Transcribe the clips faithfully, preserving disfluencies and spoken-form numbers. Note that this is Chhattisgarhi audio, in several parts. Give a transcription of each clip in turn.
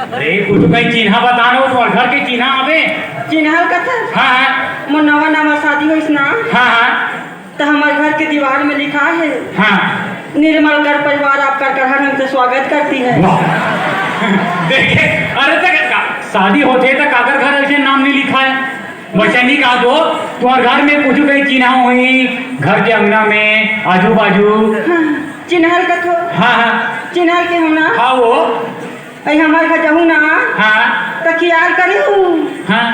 अरे, कुछु कहीं चिन्हा बता ना, तुम्हार घर के चिन्हा आवे? चिन्हा ल कथस? हाँ, हाँ। मोर नवा नवा शादी होइस ना। हाँ, हाँ। त हमर घर के दीवार में लिखा है, हाँ। निर्मल कर परिवार आपका करहर ढंग से स्वागत करती है। वाह। देखे, अरे तक का, शादी होथे त काकर घर ऐसे नाम नहीं लिखा है? वैसे नहीं कहा तो, तुम्हार घर में कुछ कहीं चिन्हा हुई, घर के अंगना में, आजू बाजू। हाँ, चिन्हा ल कथो। हाँ, हाँ। चिन्हा ल के हम ना। हाँ, वो। अई हमर घर जहू ना। हाँ। त खियाल करियो। हाँ।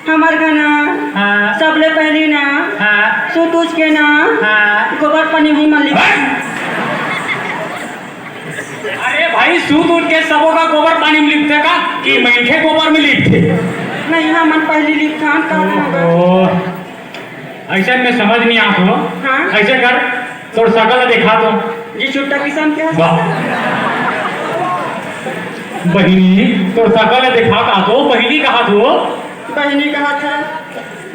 हमर घर ना। हाँ। सबले पहली ना। हाँ। सुत उठ के ना। हाँ। गोबर पानी वहीं मन लिख। हाँ। अरे भाई, सुत उठ के सबो का गोबर पानी में लिपथे का? कि मनखे गोबर में लिपथे? नहीं, हमन पहली लिपथन, का होगा? ओ, ऐसे में समझ नहीं आत हो। हाँ? ऐसे कर, तोर शकल दिखा तो। जी, छुट्टा किसान क्या? वाह। बहिनी, तोर शकल दिखा का तो, बहिनी कहा तो? बहिनी कहा था,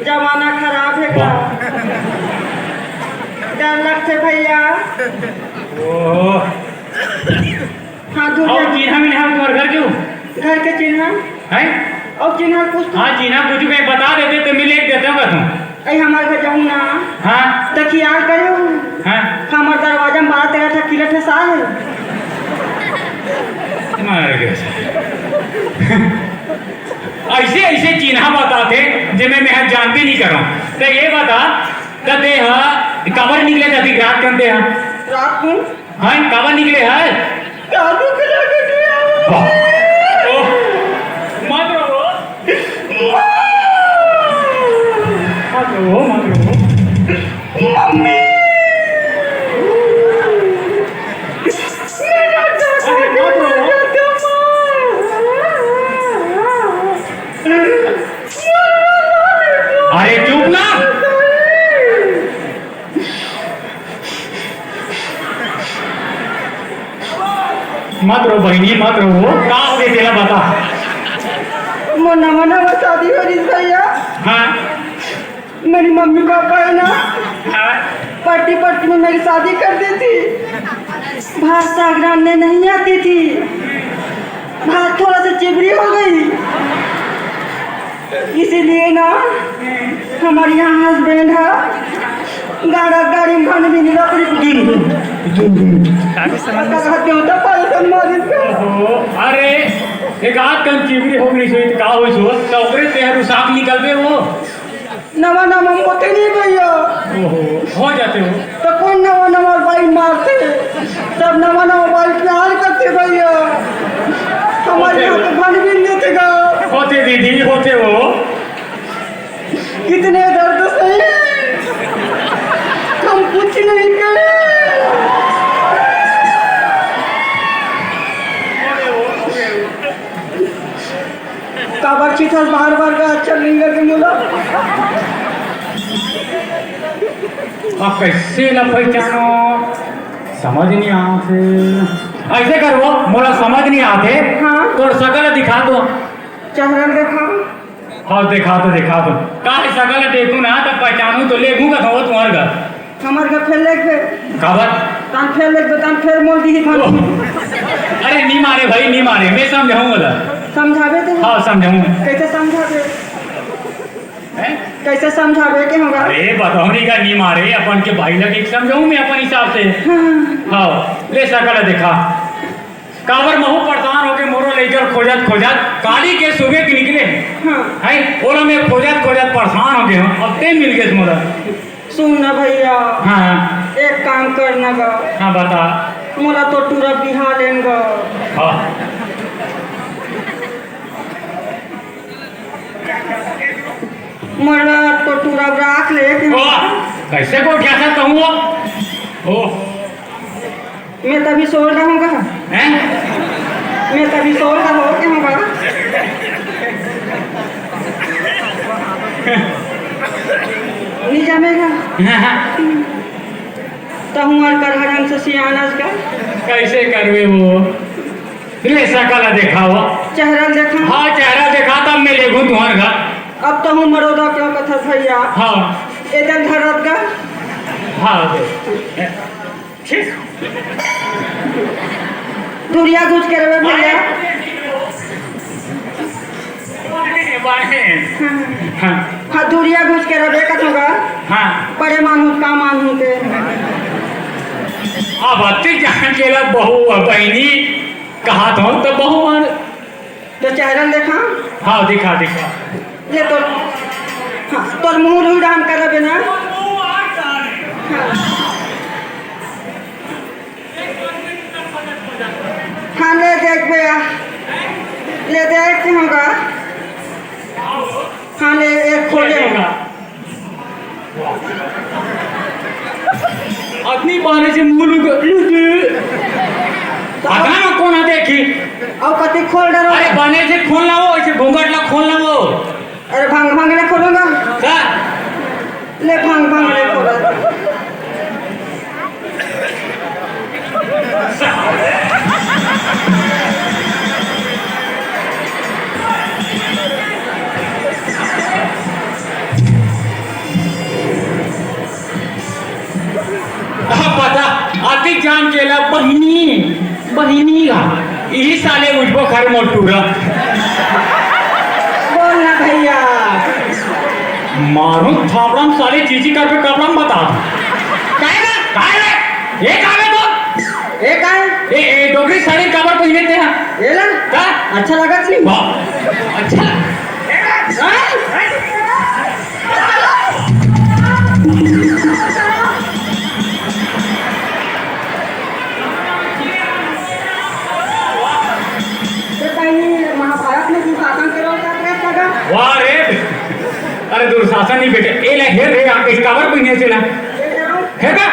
जमाना खराब है का? वाह। डर लगथे भैया। ओह। हाँ, दूर अउ जा। चिन्हा मिन्हा तुम्हारे घर के? घर के चिन्हा? हैं? अउ चिन्हा कुछ तो? हाँ, चिन्हा कुछ कहीं बता देते तो मैं लिख देते हो तुम। अई हमारे घर जाऊँ ना। हाँ। तो खियाल करो। हाँ। हमारे दरवाजा में बारह तेरह ठा किला ठेसा है। मार गया। ऐसे, ऐसे चिन्हा बताथे, जेमे मैं जानबे नहीं करूँ। तो ये बता, त तेहा काबर निकले जाती रात कन तेहा? रात को? हाँ, काबर निकले है? काबू के लगे दिया। वाह। ओह, मत रो। मत रो, मत रो। मम्मी। मेरा अरे, मत रो। अरे, चुप ना। मत रो बहिनी, मत रो। का हो गया, तेला बता। मोर नवा नवा शादी हो रही भैया। हाँ। मेरी मम्मी पापा है ना, हाँ। पट्टी पट्टी में मेरी शादी कर दी थी। भात साग रांधने नहीं आती थी, भात थोड़ा सा चिबरी हो गई, इसीलिए ना हमारे यहाँ हस्बैंड है गाड़ा गाड़ी में खाने भी नहीं रख रही। दिन दिन दिन दिन। काफी समझ में पता है, क्यों तो परेशान मार इसका। ओहो, अरे, एक आध कन चिबरी हो गई सो, तो का हो सो, तो ओकरे तेहर उसाक निकलबे वो। नवा नवा में होते नहीं भैया। ओहो, हो जाते हो। तो कौन नवा नवा बाई मारते? सब नवा नवा बाई प्यार करते भैया। हमारे होते यहाँ हो। तो बन भी नहीं देते गा। होते दीदी, होते हो। कितने दर्द सहे, हम कुछ नहीं करे। काबर चीथस बार बार का अच्छा लिंगर के मुला। अब कैसे ला पहचानो, समझ नहीं आते। ऐसे करबो, मोला समझ नहीं आते। हाँ। तोर शकल दिखा दो। चेहरा देखा। हाँ, देखा तो, देखा तो। का है, शकल देखूं ना, तब पहचानूं तो लेगूं का तो तुम्हारे घर। हमारे घर फेर लेके। काबर? तान फेर लेके, तान फेर मोल दी था। ओह। अरे, नी मारे भाई, नी मारे, मैं समझाऊं वाला। समझावे तो? हाँ, समझाऊं मैं। कैसे समझावे? हैं? कैसे समझावे के होगा? अरे, बताओ नहीं का, नी मारे, अपन के भाई लगे समझाऊं मैं अपन हिसाब से। हाँ। हाँ, ले शकल देखा। काबर महू परेशान होके मोरो लइका खोजत खोजत काली के सुबह के निकले। हाँ। हैं? ओला मैं खोजत खोजत परेशान हो गया हूँ, अब ते मिल गए मोला। सुन ना भैया। हाँ। एक काम कर ना गा। हाँ, बता। मोला तो टूरा बिहा लेन गा। हाँ। मोला तो टूरा राख ले। वाह, कैसे को क्या था कहूँ वो? ओह। मैं तभी सोल रहा हूँ कहा। हैं? मैं तभी सोल रहा हूँ क्या होगा? नहीं जमेगा। हाँ, हाँ। तो हूँ और कर हराम से सियान आज का। कैसे करवे वो? ले शकल दिखाओ। चेहरा देखा। हाँ, चेहरा देखा तब मैं लेगू तुम्हार घर। अब तो हूँ मरोदा क्यों कथस भैया। हाँ। एदन धरत का। हाँ, दे। ठीक। दूरिया घुंच के रहे भैया। हाँ। हाँ, दूरिया घुंच के रहे कथों का। हाँ। बड़े मानहूँ, का मानहूँ ते। अब अति जान के ला बहू, बहिनी कहा तो, तो बहू मान। तो चेहरा देखा। हाँ, दिखा, दिखा। ले तो, हाँ, तोर मुंह उड़ान करबे ना। हाँ। हाँ, ले देख बे। ले देख होगा। हाँ, ले एक खोले होगा। अतनी बारे से मुंह लुक-, अतना में कोन ह देखी? अउ कति खोल डरो। अरे, बने से खोल ना वो, ऐसे घूंघट ला खोल ना वो। अरे, भंग भंग ले खोलो ना। का? ले, भंग भंग ले खोलो। अब बता, अति जान के ला बहिनी, बहिनी ला, इही साले उठबो घर मोर टूरा। बोल ना भैया। मारू थापड़ा में साले चीची कर पे कपड़ा में बता। काय रे? काय रे? ये का है तो? ये का है? ए, ए, डोकरी साड़ी काबर पहिने ते हा? ये ला? का? अच्छा लगत नहीं? वाह, अच्छा लग-, हाँ? तो कहीं महाभारत में दुशासन के रोल कर रहे थे का? वाह रे, अरे दुशासन नहीं बेटे, ए ले हेर रे, आके काबर पहिने से ना, हे का?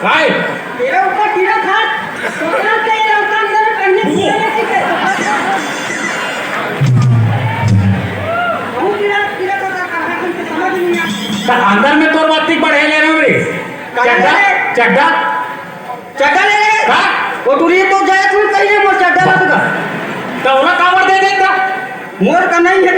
काय? तेरे ऊपर गिरा था, तो क्या तेरे ऊपर अंदर में पहले गिरा नहीं थे? वो गिरा, गिरा था, था, था, हमको समझ नहीं आया। त अंदर में तोर बात ठीक बढ़े ले रहे रे। चड्डा, चड्डा। चड्डा ले ले। का? वो टूरी तो जाए तू कहीं नहीं मोर चड्डा ला तू का। त ओला काबर दे देता? मोर का नहीं है